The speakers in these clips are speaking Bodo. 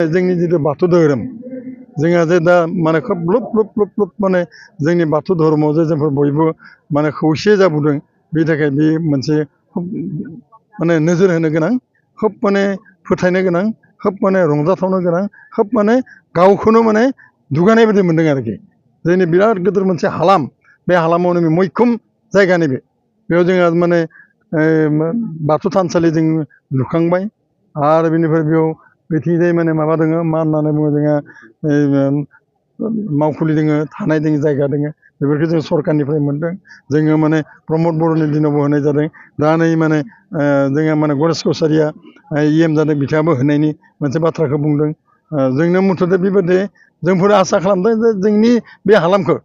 जोंनि जितु बाथौ धोरोम जोंहा जे दा माने खोब लुप माने जोंनि बाथौ धर्मआव जे जोंफोर बयबो माने खौसे जाबोदों बेनि थाखाय बे मोनसे खोब माने नोजोर होनो गोनां खोब माने फोथायनो गोनां खोब माने रंजाथावनो गोनां खोब माने गावखौनो माने दुगानाय बायदि मोनदों आरोखि जोंनि बिराद गिदिर मोनसे हालाम बे हालामावनो मैखोम जायगा नैबे बेयाव जोंहा माने बाथौ थानसालि जों लुखांबाय आरो बेनिफ्राय बेयाव बेथिंजाय माने माबा दङ मा होननानै बुङो जोंहा मावखुलि दङ थानाय दङ जायगा दङ बेफोरखौ जों सरकारनिफ्राय मोनदों जोङो माने प्रमद बर'नि दिनावबो होनाय जादों दा नै माने जोंहा माने गणेश कछारिया EM जादों बिथाङाबो होनायनि मोनसे बाथ्राखौ बुंदों जोंनो मथथे बेबायदि जोंफोर आसा खालामदों जे जोंनि बे हालामखौ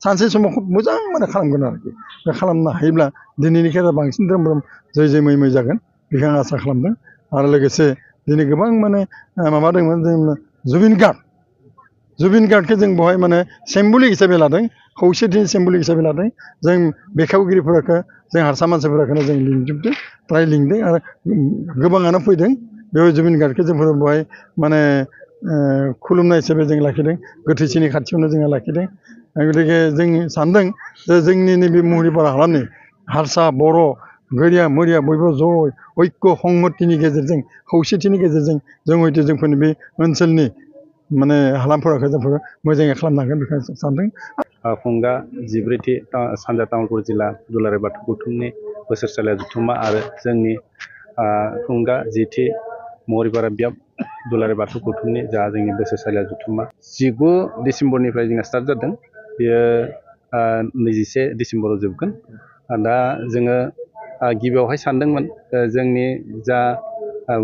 सानसे समाव खोब मोजां माने खालामगोन आरोखि बे खालामनो हायोब्ला दिनैनि खेला बांसिन द्रोम जै मै जागोन बेखौ आं आसा खालामदों आरो लोगोसे दिनै गोबां माने माबा दंमोन जों जुबिन गार्गखौ जों बेवहाय माने सिम्बलिक हिसाबै लादों खौसेथिनि सिम्बलिक हिसाबै लादों जों बेखेवगिरिफोरखौ जों हारसा मानसिफोरखौनो जों लिंजोबदों फ्राय लिंदों आरो गोबाङानो फैदों बेयाव जुबिन गार्गखौ जोंफोर बेवहाय माने खुलुमनाय हिसाबै जों लाखिदों गोथैसिनि खाथियावनो जोङो लाखिदों गतिके जों सानदों जे जोंनि नैबे मुहुरिपारा हालामनि हारसा बर' गोरिया मोरिया बयबो ज' ऐक्य संहतिनि गेजेरजों खौसेथिनि गेजेरजों जों हयथ' जोंफोरनि बे ओनसोलनि माने हालामफोरखौ जोंफोर मोजाङै खालामनो हागोन बेखौ सानदों। खुंगा 14थि सानजा तामुलपुर जिल्ला दुलाराय बाथौ गौथुमनि बोसोरसालिया जथुम्मा आरो जोंनि खुंगा 10थि महरिपारा बियाब दुलाराय बाथौ गौथुमनि जा जोंनि बोसोरसालिया जथुम्मा 19 डिसेम्बरनिफ्राय जोंहा स्टार्ट जादों बेयो 21 डिसेम्बराव जोबगोन दा जोङो गिबियावहाय सानदोंमोन जोंनि जा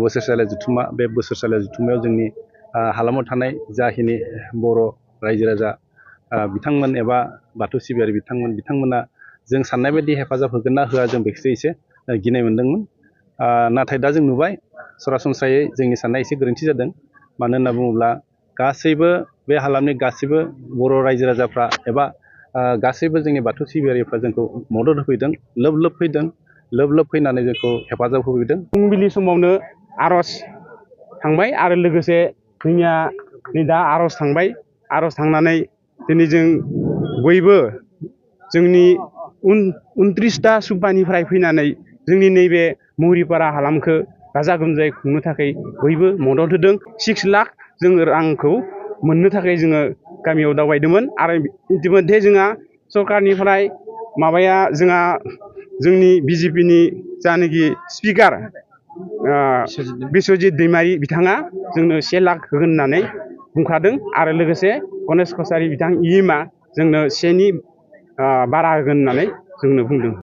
बोसोरसालिया जथुम्मा बे बोसोरसालिया जथुम्मायाव जोंनि हालामाव थानाय जाखिनि बर' रायजो राजा बिथांमोन एबा बाथौ सिबियारि बिथांमोना जों साननाय बायदि हेफाजाब होगोन ना होआ जों बेखौसो एसे गिनाय मोनदोंमोन नाथाय दा जों नुबाय सरासनस्रायै जोंनि साननाया एसे गोरोन्थि जादों मानो होनना बुङोब्ला गासैबो बे हालामनि गासैबो बर' रायजो राजाफ्रा एबा गासैबो जोंनि बाथौ सिबियारिफ्रा जोंखौ मदद होफैदों लोब फैनानै जोंखौ हेफाजाब होफैदों। फुंबिलि समावनो आर'ज थांबाय आरो लोगोसे जोंनिया नै दा आर'ज थांबाय आर'ज थांनानै दिनै जों बयबो जोंनि 29टा सुबानिफ्राय फैनानै जोंनि नैबे मुहुरिपारा हालामखौ गाजा गोमजायै खुंनो थाखाय बयबो मदद होदों 6 लाख जोङो रांखौ मोननो थाखाय जोङो गामियाव दावबायदोंमोन आरो इतिमध्ये जोंहा सरकारनिफ्राय माबाया जोंहा जोंनि BJPनि जानाखि स्पिकार बिस्वजित दैमारि बिथाङा जोंनो 1 लाख होगोन होननानै बुंखादों आरो लोगोसे गणेश कछारि बिथां EMआ जोंनो 1 नि बारा होगोन होननानै जोंनो बुंदों।